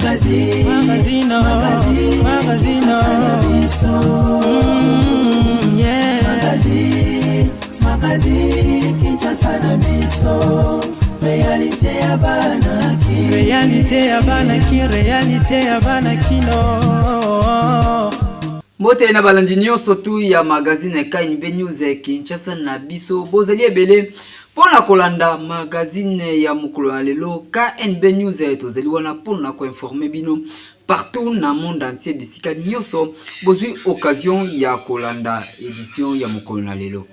Magazine, Magazine, magazine, magazine, Kinshasa na biso. Yeah. Magazine, magazine, Kinshasa na biso. Réalité ya bana Kin. Réalité ya bana Kin, réalité ya bana Kino. Mbote na balandi nyonso tu ya magazine KNB News Kinshasa na biso. Bozali ebele mpona kolanda magazine ya mokolo ya lelo KNB News. Tozali wana mpona koinformer bino partout na monde entier, bisika nyonso bozwi occasion ya kolanda édition ya mokolo na lelo.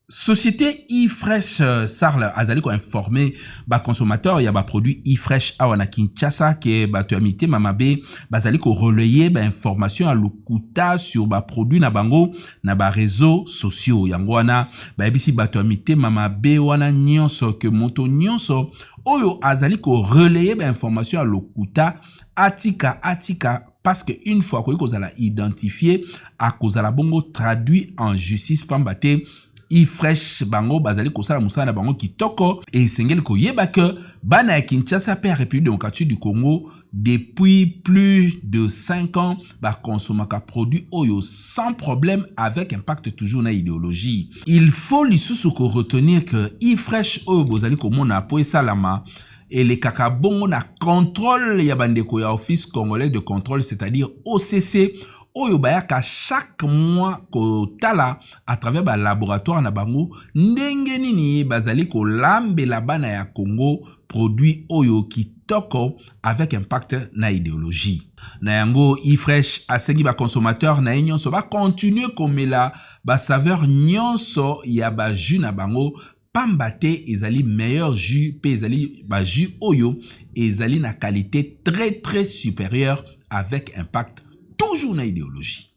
Société e-Fresh Sarl azali koinformer baconsommateur ya baproduit e-Fresh awa na Kinshasa ke bato ya mitema mabe bazali korelayer bainformation ya lokuta sur baproduit na bango na baréseaux sociaux. Yango wana bayebisi bato ya mitema mabe wana nyonso ke moto nyonso oyo azali korelayer bainformation ya lokuta atika, atika, parce que une fois akoki kozala identifié, akozala bongo traduit en justice, pamba te ifresh bango bazali kosala mosala na bango kitoko. Esengeli koyeba ke bana ya Kinshasa mpe ya République démocratique du Congo, depuis plus de 5 ans, bakonsomaka produit oyo sans problème, avec impact toujours na idéologie. Il faut lisusu koretenir ke ifresh oyo bozali komona, po esalama, elekaka bongo na contrôle ya bandeko ya Office congolais de contrôle, c'est-à-dire OCC, oyo bayaka chaque mois kotala à travers balaboratoire na bango ndenge nini bazali kolambela bana ya Congo produit oyo kitoko avec impact na idéologie. Na yango, ifresh asengi baconsommateur na ye nyonso bacontinuer komela basaveur nyonso ya bajus na bango, pamba te ezali meilleur jus mpe ezali bajus oyo ezali na qualité très très supérieure, avec impact toujours na idéologie.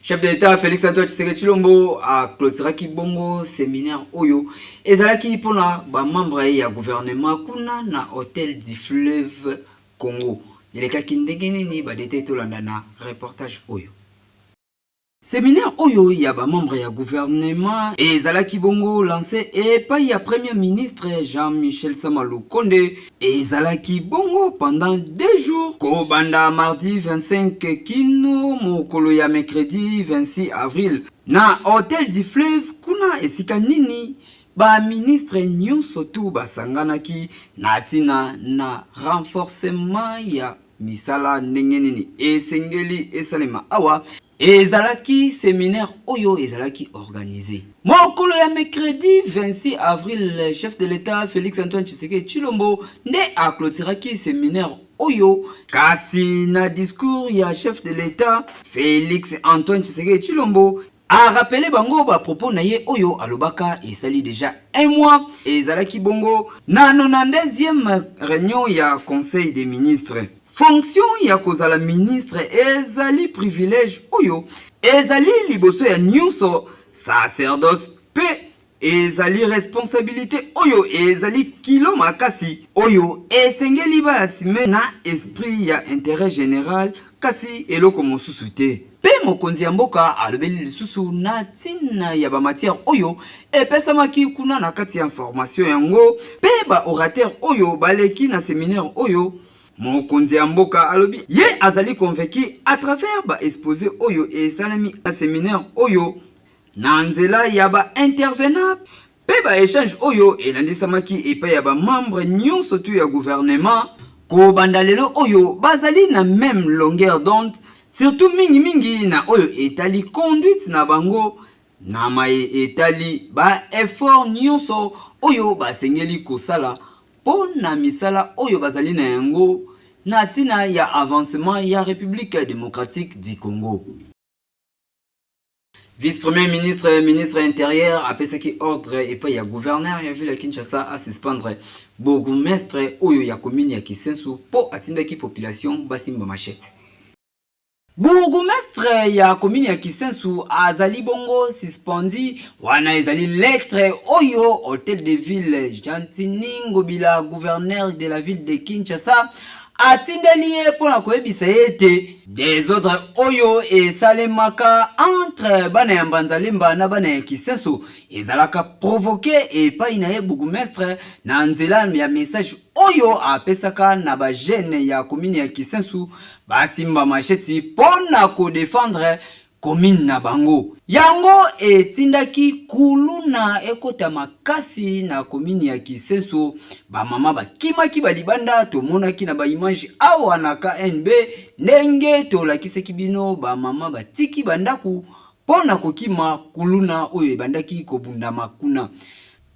Chef de l'État Félix Antoine Tshisekedi Tshilombo aclôturaki bongo séminaire oyo ezalaki mpona bamembre ya gouvernement kuna na Hôtel du Fleuve Congo. Elekaki ndenge nini? Badétails tolanda na reportage oyo. Séminaire oyo ya bamembre ya gouvernement ezalaki bongo lancé epai ya Premier ministre Jean-Michel Sama Lukonde. Ezalaki bongo pendant 2 jours, kobanda mardi 25 kino mokolo ya mercredi 26 avril, na Hôtel du Fleuve kuna, esika nini baministre nyonso tu basanganaki na ntina na renforcement ya misala, ndenge nini esengeli esalema. Awa ezalaki séminaire oyo ezalaki organisé mokolo ya mercredi 26 avril. Chef de l'État Félix Antoine Tshisekedi Tshilombo nde aclôturaki séminaire oyo. Kasi na discours ya chef de l'État Félix Antoine Tshisekedi Tshilombo, arappeler bango bapropos na ye oyo alobaka esali déjà un mois. Ezalaki bongo na 92e réunion ya Conseil des ministres. Fonction ya kozala ministre ezali privilège oyo ezali liboso ya nyonso sacerdoce, mpe ezali responsabilité oyo ezali kilo makasi, oyo esengeli baassumer na esprit ya intérêt général, kasi eloko mosusu te. Mpe mokonzi ya mboka alobeli lisusu na ntina ya bamatière oyo epesamaki kuna na kati ya formation yango mpe baorateur oyo baleki na séminaire oyo. Mokonzi ya mboka alobi ye azali convaincu à travers baexposé oyo esalemi na séminaire oyo, na nzela ya baintervenant mpe baéchange oyo elandisamaki epai ya bamembre nyonso tu ya gouvernement. Kobanda lelo oyo, bazali na même longueur d'onde, surtout mingimingi na oyo etali conduite na bango, na maye etali baeffort nyonso oyo basengeli kosala mpo na misala oyo bazali na yango na ntina ya avancement ya République démocratique du Congo. Vice-premier ministre, ministre intérieur apesaki ordre epai ya gouverneur ya ville ya Kinshasa asuspendre bourgmestre oyo ya commune ya Kisensu mpo atindaki population basimba machette. Bourgmestre ya commune ya Kisensu azali bongo suspendu. Wana ezali lettre oyo Hôtel de Ville Gentiny Ngobila, gouverneur de la ville de Kinshasa, Atindeli ye mpo na koyebisa ye ete desordre oyo esalemaka entre bana ya Mbanza-Lemba na bana ya Kisenso ezalaka provoque epai na ye bourgmestre na nzela ya message oyo apesaka na ba jeunes ya commune ya Kisensu basimba macheti mpo na ko defendre commune na bango. Yango etindaki kuluna ekota makasi na commune ya Kisenso, ba mama bakimaki ba libanda, tomonaki na ba image awa na KNB ndenge tolakisaki bino ba mama batiki ba ndaku mpo na kokima kuluna oyo ebandaki kobundama kuna.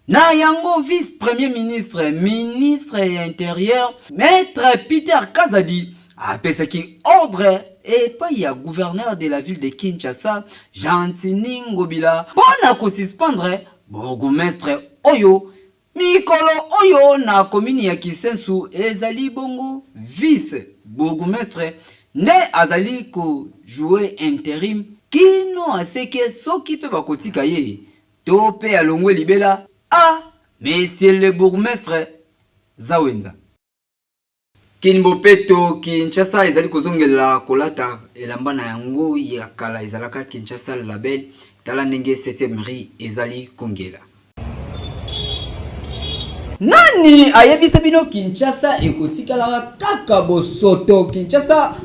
Na yango vice premier ministre, ministre ya interieur, maître Peter Kazadi apesaki ordre epai ya gouverneur de la ville de Kinshasa Gentiny Ngobila mpo na kosuspendre bourgmestre oyo mikolo oyo na commune ya Kisensu ezali bongo vice bourgmestre nde azali ko jouer interim kino aseke soki mpe bakotika ye To pe alongwe libela ah monsieur le bourgmestre Zawenza. Kin bopeto Kinshasa ezali kozongela kolata elamba na yango ya kala ezalaka Kinshasa label tala ndenge 7e rue ezali kongela. Nani ayebisa bino Kinshasa ekotikalaka kaka bosoto? Kinshasa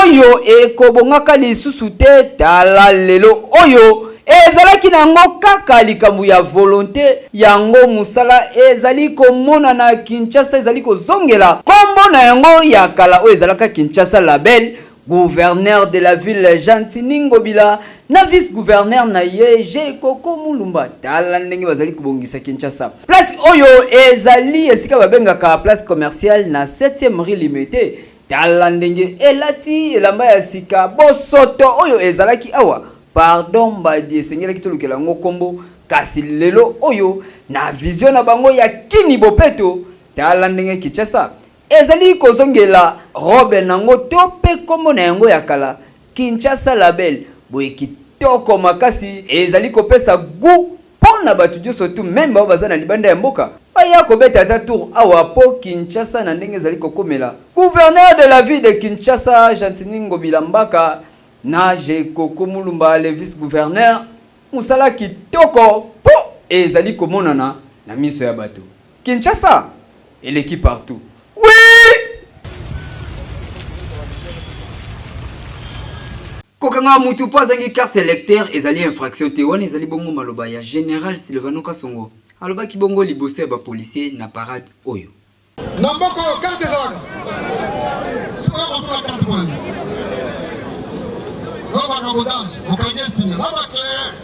oyo ekobongaka lisusu te. Tala lelo oyo ezalaki na yango kaka likambo ya volonte, yango mosala ezali komonana. Kinshasa ezali kozongela kombo na yango ya kala oyo ezalaka Kinshasa label. Gouverneur de la ville Gentiny Ngobila na vice gouverneur na ye Gecoco Mulumba, tala ndenge bazali kobongisa Kinshasa. Place oyo ezali esika babengaka place commerciale na 7e rue Limete. Tala ndenge elati elamba ya sika, bosoto oyo ezalaki awa. Pardon mbadi, esengelaki tolukela yango kombo, kasi lelo oyo na vision na bango ya Kini bopeto, tala ndenge Kinshasa Ezali kozongela robe nango to pe kombo na yango ya kala Kinshasa la belle boye kitoko makasi ezali kopesa gout po na batu nioso tout meme baoyo baza na libanda ya mboka baya kobeta ata tour awa po Kinshasa na ndenge ezali kokomela Gouverneur de la ville de Kinshasa Gentiny Ngobila Mbaka na Gecoco Mulumba le vice gouverneur musala kitoko po ezali komonana na miso ya batu. Kinshasa eleki partout. Oui! Kokanga mutu mpo azangi carte électeur ezali infraction te. Wana ezali bongo maloba ya General Silvano Kasongo. Alobaki bongo liboso ya ba policiers na parade oyo. Na mboka oyo carte ezalaka? Soki okotuna carte mpo nini? Na vagabondage okangi esinga na ba clair.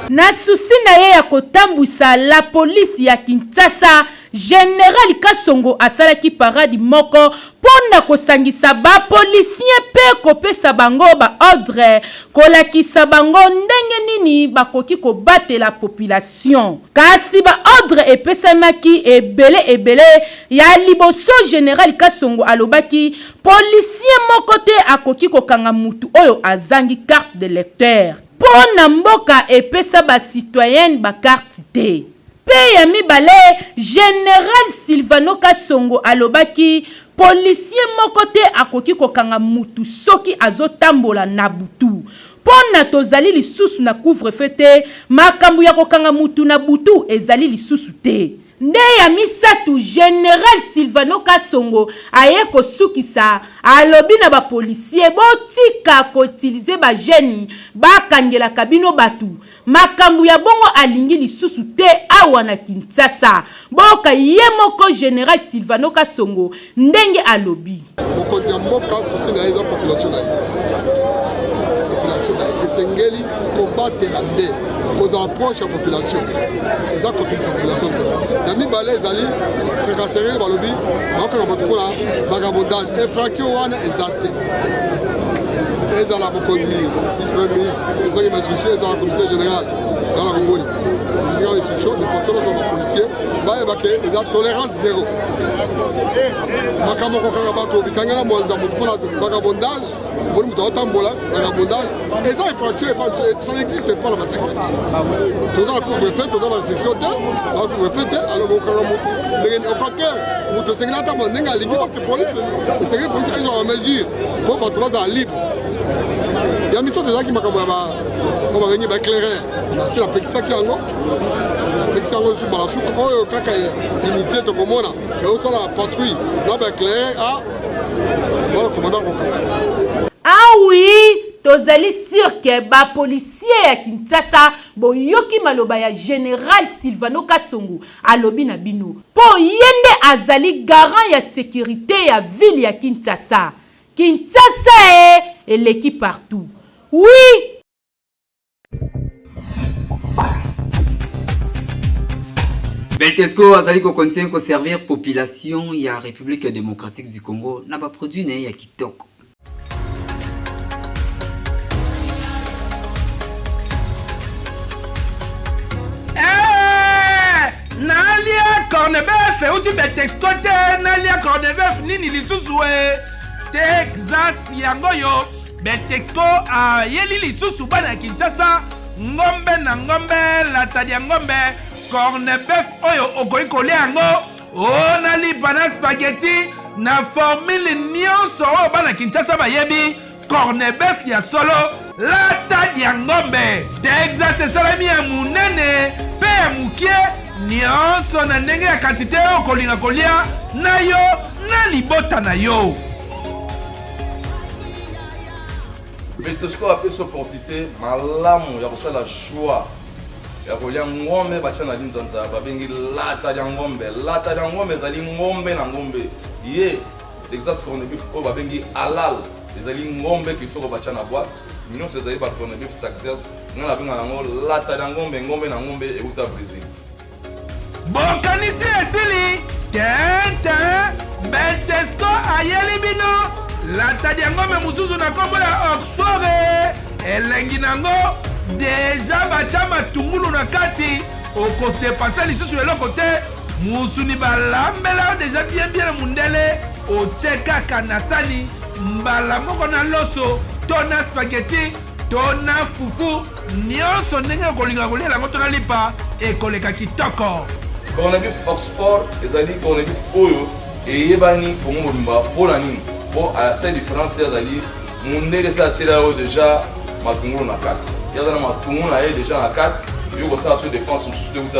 Na souci na ye ya kotambwisa la police ya Kinshasa, General Kasongo asalaki parade moko mpo na kosangisa ba policiers mpe kopesa bango ba ordres, kolakisa bango ndenge nini bakoki kobatela population. Kasi ba ordres epesamaki ebele ebele. Ya liboso, General Kasongo alobaki policier moko te akoki kokanga mutu oyo azangi carte d'electeur. Po na mboka epesa ba citoyennes ba cartes te. Pe ya mibale, General Sylvano Kasongo alobaki policier moko te akoki kokanga mutu soki azo tambola na butu. Po na tozali lisusu na couvre-feu te, makambo ya kokanga mutu na butu ezali lisusu te. Nde ya misatu, General Sylvano Kasongo aye kosukisa, alobi na ba policiers botika ko utiliser ba jeunes bakangelaka bino batu, makambu ya bongo alingi lisusu te awa na Kinshasa. Boyoka ye moko General Sylvano Kasongo ndenge alobi. Mokonzi ya mboka souci na ye eza population na ye, population na ye esengeli kobatela nde kozala proche ya population eza kotungisa population te. Ya mibale ezali tracasserie, balobi bakokanga bato mpona vagabondage, infraction wana eza te. Ezala mokonzi vice premier ministre ozangi mainstruction, ezala commissaire général nana kongoli. Napesi kaka instruction de façon nyonso bapolicier bayeba ke eza tolérance zéro. Makambo kokanga bato bikangela mwanza moto mpona vagabondage, omoni moto aotambola vagabondage eza infraction epa biso, ça n'existe pas na batexte na biso. Toza na couvre-feu, toza na restriction te, na couvre-feu te. Alors bokanga moto ndenge nini? Au contraire, moto esengeli atambola ndenge alingi, parce que police esengeli, police ezwa bamesure mpo bato bazala libre. Ya misato ezalaki makambo ya oyo babengi baéclaireur. Nasi napekisaki yango, napekisi yango lisusu mbala suka oyo kaka unité tokomona eosala patrouille na baéclaireur a wana commandant kokanga. Ah oui, tozali sur que ba policiers ya Kinshasa boyoki maloba ya General Sylvano Kasongo alobi na bino po ye nde azali garant ya securite ya ville ya Kinshasa. Kinshasa e eleki partout. Oui! Beltesco azali ko continuer ko servir population ya République démocratique du Congo na ba produits na ye ya kitoko. Eh, nalia cornebef euti Beltexco te, nalia cornebef nini lisusu e Texas yango oyo Beltexco ayeli lisusu bana ya Kinshasa ngombe na ngombe latadi ya ngombe cornebef oyo okoki kolia yango o na lipa na spaghetti na formule nyonso oyo bana Kinshasa bayebi. Cornebef ya solo latadi ya ngombe Texas esalemi ya monene mpe ya mokie nyonso na ndenge ya kantite oyo okolinga kolia na yo na libota na yo. Betosco apesi opportunité malamu ya kosala choix ya kolia ngombe batya na linzanza babengi lata lya ngombe. Lata lya ngombe ezali ngombe na ngombe ye Texas corned beef oyo babengi halal ezali ngombe kitoko batya na boîte nyonso ezali ba corned beef Texas ngai nabengaka yango lata lya ngombe ngombe na ngombe euta Brésil. Bokanisi esili tente Beltesco ayeli bino lata lya ngombe mosusu na nkombo ya Oxford elengi nango deja batya matungulu na kati okodepase lisusu eloko te musuni balambela yo deja bien bien na mundele otie kaka na sani mbala moko na loso to na spaghetti to na fufu Nionso ndenge okolinga kolia yango to na lipa ekoleka kitoko. Corned beef Oxford ezali corned beef oyo eyebani Congo mobimba. Mpo na nini? Mpo asali différence, ye azali mundele, esi atiela yo deja matungulu na kati, ye aza na matungulu na ye deja na kati. Yo kosala so dépense mosusu te, euta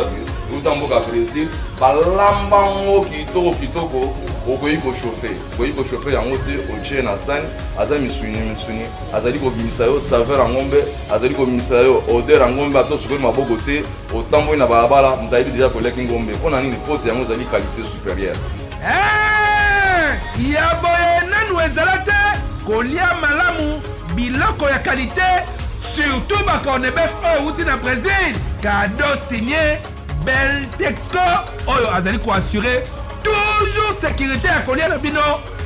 euta mboka ya Brésil, balamba yango kitoko kitoko. Okoki kochauffe, okoki kochauffe yango te, otie na sani, aza misuni misuni, azali kobimisa yo saveur ya ngombe, azali kobimisa yo odeur ya ngombe. Ata osukoli maboko te, otamboli na balabala, moto ayebi deja koliaki ngombe. Mpo na nini? Mpo te yango ezali qualité supérieure. Hey! Ya boye nanu ezala te, kolia malamu biloko ya qualité, surtout ba cornebef oyo ewuti na Brésil. Cadeau signé Beltexco oyo azali ko assurer toujours sécurité ya kolia na bino.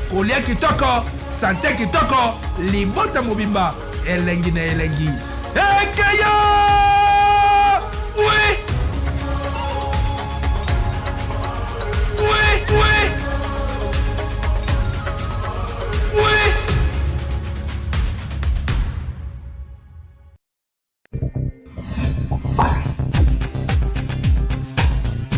Kolia kitoko, sante kitoko, libota mobimba elengi na elengi. Ekeyo! Oui! Oui, oui! Oui!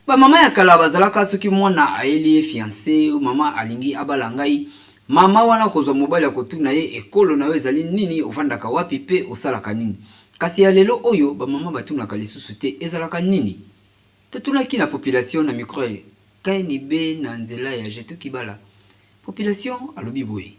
Bamama ya kala bazalaka soki mwana ayeli ye fiance, mama alingi abala ngai, mama wana kozwa mobali akotuna ye ekolo na yo ezali nini, ofandaka wapi mpe osalaka nini. Kasi ya lelo oyo bamama batunaka lisusu te ezalaka nini. Totunaki na population na micro ya KNB na nzela ya Jetou Kibala. Population alobi boye.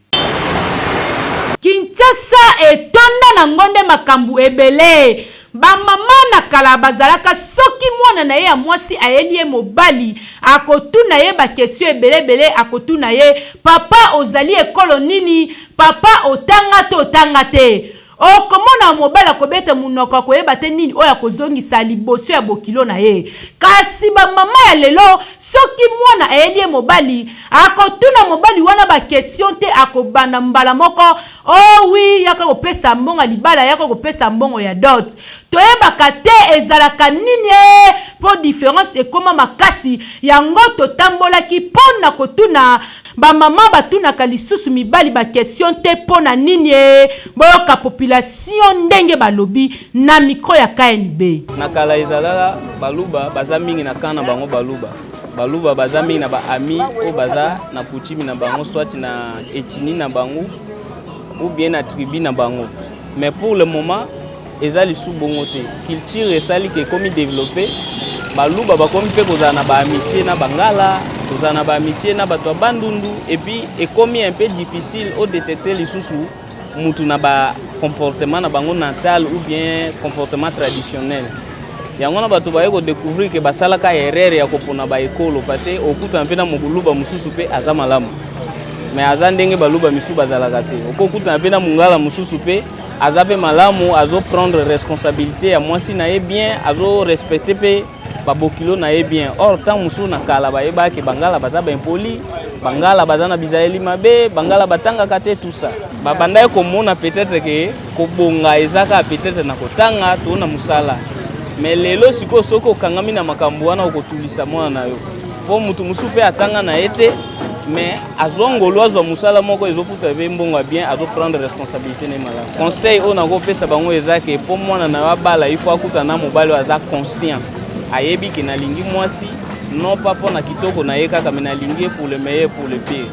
Kinshasa etonda na ngo nde makambu ebele. Ba mama na kala bazalaka soki mwana na ye ya mwasi ayeli ye mobali akotuna ye ba question ebele ebele, akotuna ye papa ozali ekolo nini, papa otanga to otanga te. Okomona mobali akobeta monoko, akoyeba te nini oyo akozongisa liboso ya bokilo na ye. Kasi bamama ya lelo, soki mwana ayeli ye mobali, akotuna mobali wana ba question te, akobanda mbala moko, Oh oui, yaka kopesa mbongo ya libala, yaka kopesa mbongo ya dot. Toyebaka te ezalaka nini ee, mpo difference ekoma makasi. Yango totambolaki mpo na kotuna ba mama batunaka lisusu mibali ba question te mpo na nini ee? Boyoka population ndenge balobi na micro ya KNB. Na kala ezalaka baluba baza mingi na camp na bango baluba baluba baza mingi na ba amis oyo baza na coutume na bango soit na ethnie na bango ou bien na tribu na bango mais pour le moment eza lisusu bongo te culture esali ke ekomi développe baluba bakomi mpe kozala na baamitie na bangala kozala na baamitie na bato ya bandundu epuis ekomi un peu difficile odetecte lisusu mutu na ba comportement na bango natal ou bien comportement traditionnel yango wana bato baye kodécouvrir ke basalaka erreur ya kopona baekolo parce que okutana mpe na moluba mosusu mpe aza malamu mais aza ndenge baluba misusu bazalaka te okokutana mpe na mongala mosusu mpe aza mpe malamu azo prendre responsabilité ya mwasi na ye bien azo respecte mpe babokilo na ye bien or ntango mosusu na kala bayebaki bangala baza baimpoli bangala baza na bizaleli mabe bangala batangaka te tout ça babandaki komona peut-être ke kobonga eza kaka peut-être na kotanga to na mosala mais lelo sikoyo soki okangami na makambo wana okotulisa mwana na yo mpo moto mosusu mpe atanga na ye te mais azwa ngolu azwa mosala moko ezofuta mpe mbongo ya bien azoprendre responsabilité na ye malamu conseil oyo nakopesa bango eza ke mpo mwana na yo abala il faut akutana na mobali oyo aza conscient ayebi ke nalingi mwasi non pas mpo na kitoko na ye kaka mais nalingi ye pour le meilleur pour le pire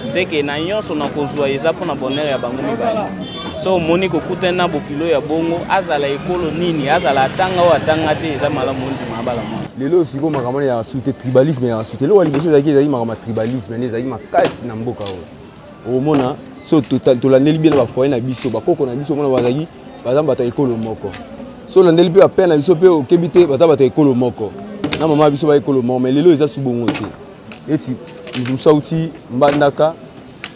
c'est que na nyonso nakozwa eza mpo na bonheur ya bango mibale so omoni kokutani na bokilo ya bongo azala ekolo nini azala atanga oyo atanga te eza malamu ondima abala mwana lelo sikoyo makambo wana ya su te tribalisme ya su te eloko ya liboso ezalaki ezalaki makambo ya tribalisme nde ezalaki makasi na mboka oyo okomona so tolandeli bien na bafoye na biso bakoko na biso omona bazalaki baza bato ya ekolo moko so olandeli mpe bapere na biso mpe okebi te baza bato ya ekolo moko na mama biso ba ekolo moko mais lelo eza su bongo te neti moto mosusu auti mbandaka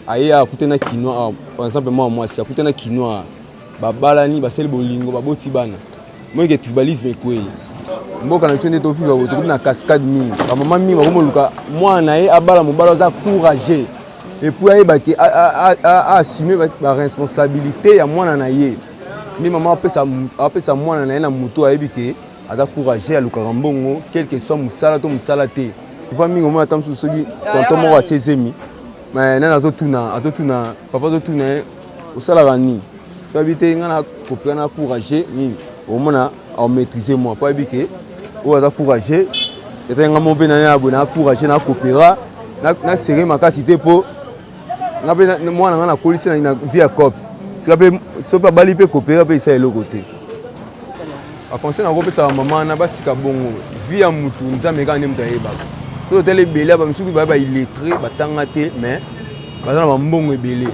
aye akutani na kinois awa par exemple mwana mwasi akutani na kinois babalani basali bolingo baboti bana moyeke tribalisme ekwei mboka na biso nde tofifa boye tokomi na cascade mingi bamama mingi bakomi koluka mwana na ye abala mobali aza courageux epuis ayeba ke aassume baresponsabilité ya mwana na ye nde mama apesa mwana na ye na moto ayebi ke aza courageux alukaka mbongo quelque soit mosala to mosala te va mingi omona ata mosusu soki tonton moko atie zemi nani azotuna azotuna papa azotuna ye osalaka nini soki abi te ngai na kopela na courageux nini omona aomaîtrise moi mpo ayebi ke oyo aza courageux etaki ngai moko mpe nani ya boye na courageux na kopera na serre makasi te mpo nga mpe mwana nga nakolisi na vie ya cope tika mpe soki abali mpe kopera mpe esala eloko te baconseil nakopesa bamama wana batika bongo vie ya mutu nzambe kaka nde moto ayebaka soki otali ebele bamisusu baya baillettre batanga te mais baza na bambongo ebele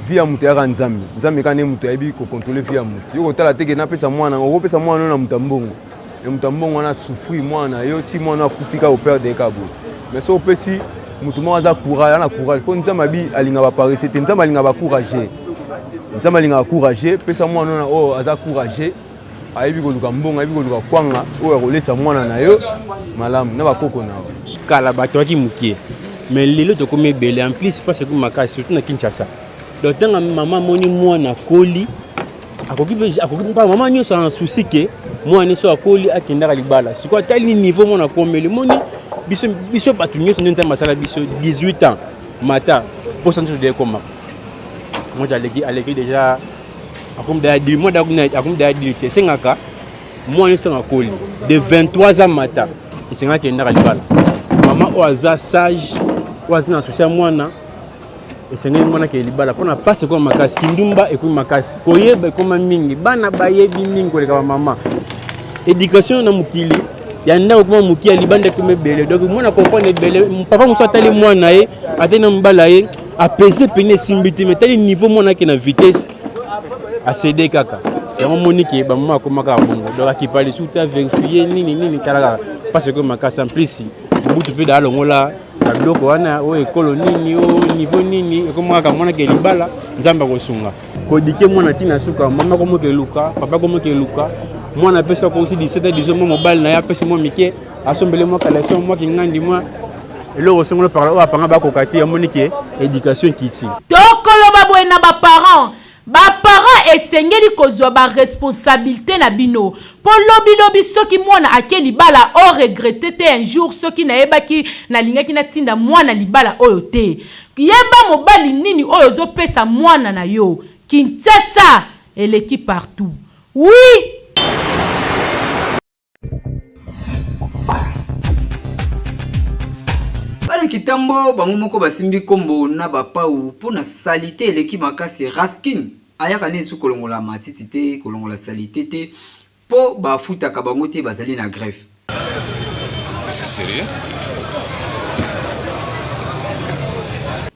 vie ya moto eyaka nzambe nzambe kaka nde moto ayebi kocontrole vie ya moto yo kotala te ke napesa mwana okopesa mwana na moto ya mbongo me moto ya mbongo wana asouffrir mwana na yo ti mwana akufi kaka operde ye kaka boye mais soki opesi moto moko aza courage ana courage mpo nzambe abi alinga baparese te nzambe alinga bacourage nzambe alingaka courage pesa mwana wana oyo aza courage ayebi koluka mbongo ayebi koluka kwanga oyo akolesa mwana na yo malamu na bakoko na yo kala bato baki mokie mais lelo tokomi ebele en plus mpasi ekomi makasi surtout na kinshasa donc ntango mama amoni mwana akoli akoki akoki mpa mama nyonso na souci ke mwana nyonso akoli akendaka libala sikoyo atali niveau mwana akomeli moni biso biso bato nyonso nde nzambe asala biso 18 ans mata mposa nyonso de ekomaka moto aleki aleki déjà akomi daya dili mwa akomi daya dili ti esengaka mwana nyonso ntango akoli de 23 ans mata esengaka akendaka libala mama oyo aza sage oyo aza na souci ya mwana esengeli mwana akende libala mpona mpasi ekoma makasi kindumba ekomi makasi koyeba ekoma mingi bana bayebi mingi koleka bamama éducation na mokili ya ndako ekoma moke ya libanda ekoma ebele donc mwana comprendre ebele papa mosusu atali mwana ye atali na mobala ye apese pene esimbi te mai tali niveau mwana ake na vitesse asede kaka yango moni ke bamama akoma kaka bongo donc akipa lisusu te averifie nini nini tala kaka mpasi ekomi makasi en plus mobutu mpe da alongola na biloko wana oyo ekolo nini oyo niveau nini ekoma kaka mwana ke libala nzambe akosunga. Kodike mwana ntina suka, mama komoke eluka, papa komoke eluka, mwana apesi akomisi 17 18 mwa mobali na ye apesi mwa mike asombele mwa kaleson mwa kingandi mwa eloko songolo pakala oyo apanga bakoka te amoni ke education ekiti. Tokoloba boye na ba parents, ba parents esengeli kozua ba responsabilites na bino po lobi lobi soki mwana ake libala o regretter te un jour soki nayebaki nalingaki natinda mwana libala oyo te. Yeba mobali nini oyo ozo pesa mwana na yo. Kinshasa eleki partout. Oui! Bana kitambo bango moko basimbi kombo na ba pau mpo na salite eleki makasi raskin ayaka ne esu kolongola matiti te kolongola salite te mpo bafutaka bango te bazali na grève. C'est sérieux?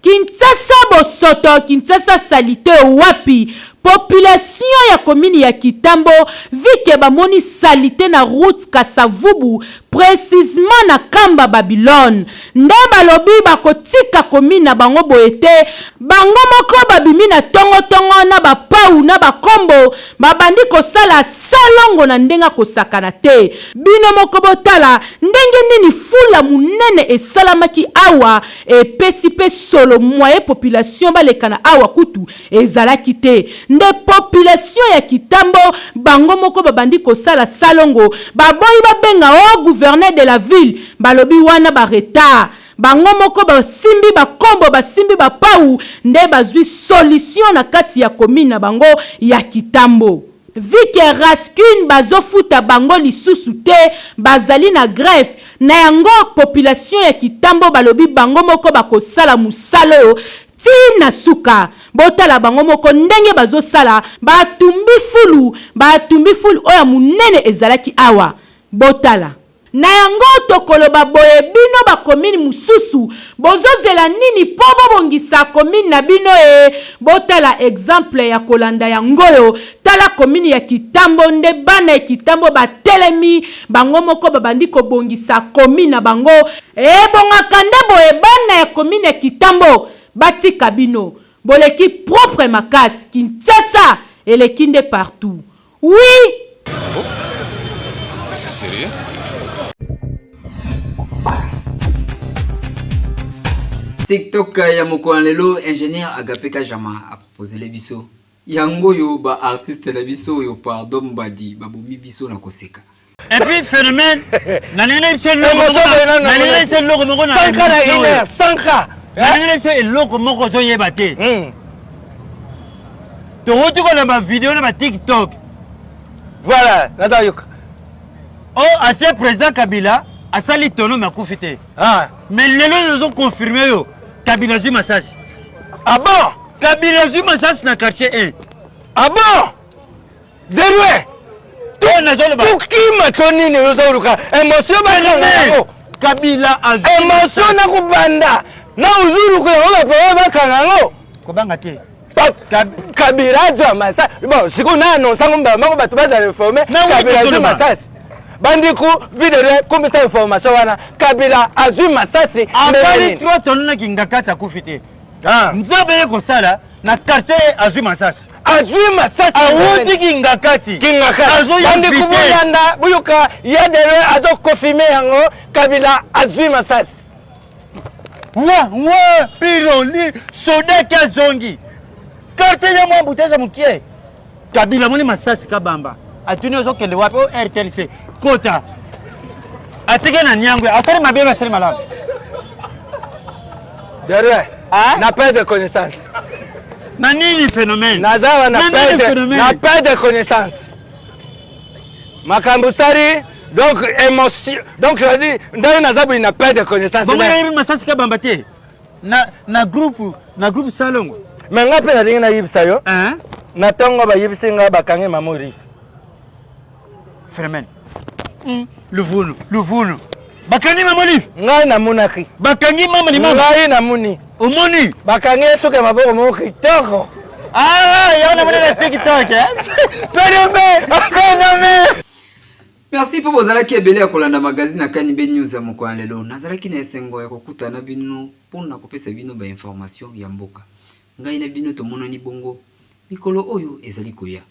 Kinshasa bosoto Kinshasa salite wapi Population ya commune ya Kitambo vu que bamoni salite na route Kasavubu precisement na Kamba Babylone nde balobi bakotika commune na bango boye te, bango moko babimi na tongo tongo na ba pawu na ba kombo babandi kosala salongo na ndenge kosakana te. Bino moko botala ndenge nini fula munene esalamaki awa epesi pe solo moyen population balekana awa kutu Ezalaki te nde population ya kitambo bango moko babandi kosala salongo baboyi babenga oh gouverneur de la ville balobi wana ba retard bango moko basimbi ba kombo basimbi ba pawu nde bazui solution na kati ya commune na bango ya kitambo. Vu que rascune bazofuta bango lisusu te bazali na greffe na yango population ya kitambo balobi bango moko bakosala musala oyo Ti na suka. Botala bango moko ndenge bazo sala, ba tumbi fulu, ba tumbi fulu oyo ya munene ezalaki awa. Botala. Na yango tokoloba boye bino ba commune mususu bozo zela nini po bobongisa commune na bino ee botala exemple ya kolanda yangoyo tala commune ya kitambo nde bana ya kitambo batelemi bango moko babandi kobongisa commune na bango Ebongaka nde boye bana ya commune ya kitambo batika bino boleki propre makasi kinshasa eleki nde partout oui. Oh c'est sérieux? TikTok ya mokolo na lelo ingénieur Agape Kajama a proposele biso yango oyo ba artiste na biso oyo pardon mbadi babomi biso na koseka. Et puis phénomène, nalingi na biso nalingi na biso eloko moko na nalingi na biso eloko moko ozoyeba te. Hmm. Towuti kona ba video na ba TikTok. Voilà, naza yoka. Oh, ancien président Kabila asali tono mais akufi te. Ah. Mais lelo ozo confirmer yo Kabila azwi masasi. Ah bon? Kabila azwi masasi na quartier 1. Ah bon? De loin to nazoloba kokima to nini ozoluka emotion bayango kabila emotion na kobanda na ozoluka yango bapaye bakanga yango kobanga te kabila azwa masasi bon sikoyo na annonce yango mbala moko bato bazala informe kabila azwi masasi bandeko videle komisa information wana kabila azwi masasi abali 3 tonne na kingakati akufi te ah. nzambe ye kosala na quartier azwi masasi azwi masasi awuti kingakati kingakati boyanda boyoka ya dele azokonfirme yango kabila azwi masasi wa wa piroli sodaki azongi quartier ya mwa embouteillage mokie kabila amoni masasi kabamba atuni ozokende wapi o rtlc kota atike na niangwe asali mabe asali malamu derrière na perte de connaissance na nini phénomène naza wana na perte de connaissance makambo sali donc émotion donc je dis ndenge naza boye na perte de connaissance bongo nayebi masasi kabamba te na, na groupe na groupe salongo me nga mpe nalingi nayebisa yo na ntongo bayebisi nga bakangi mama olive phénomène hmm. luvunu luvunu bakangi mama olive ngai namonaki bakangi mama limama ngai namoni omoni bakangi ye suki ya maboko moko kitoko ah, yango namoni na tiktok eh? phénomène phénomène Merci mpo bozalaki ebele ya kolanda magazine ya Kanibe News ya mokolo ya lelo. Nazalaki na esengo ya kokutana na bino mpo na kopesa bino ba information ya mboka. Ngai na bino tomonani bongo. mikolo oyo ezali koya.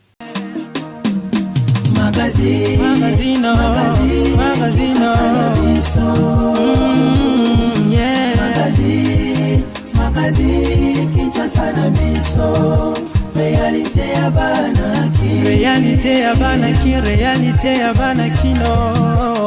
Magazine, magazine, magazine, magazine, Kinshasa na biso. Yeah. Magazine, magazine, Kinshasa na biso. Réalité ya bana Kin. Réalité ya bana Kin, réalité ya bana Kino.